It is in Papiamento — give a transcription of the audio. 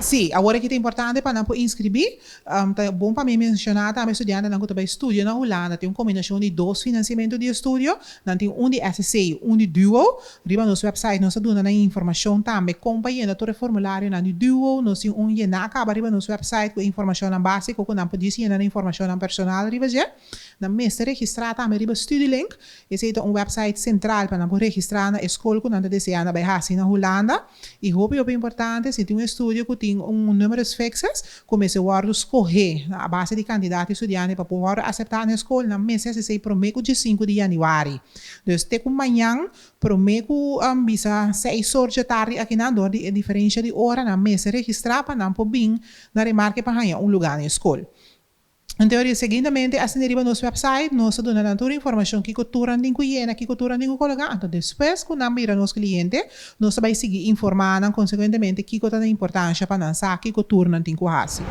Si, awor aki ta importante pa nan por inskribí. Ta bon pa mi menshoná tambe studiantenan ku ta bai studia na Hulanda tin un kombinashon di dos finansiamentu di estudio. Nan tin un di SSC i un di Duo. Riba nos website nos ta duna nan informashon tambe kon pa yena tur e formularionan di Duo. Nos tin un yená kaba riba nos website ku e informashonnan básiko ku nan por djis yena nan informashonnan personal riba dje. Nan mester registrá tambe riba Studielink. Esei ta un website sentral pa nan por registrá na e skol ku nan ta deseá na bai hasi na Hulanda. I hopi hopi importante, si tin un estudio ku tin un numerus fixus ku mester wòrdu skohé a base di kantidat di studiante pa por wòrdu aseptá na e skol, nan mester hasi esei promé ku diesinku di yanüari. Dus te ku mañan promé ku bisa 6 or djatardi akinan dor di e diferensha di ora nan mester registrá pa nan por bin na remarke pa haña un lugá na e skol. En teoria, seguidamente, asina riba nos website, nos ta duna nan tur informashon kiko tur nan tin ku yena, kiko tur nan tin ku koloká. Anto despues ku nan bira nos kliente, nos ta bai sigui informá nan konsekuentemente kiko ta na importansha pa nan sa kiko tur nan tin ku hasi.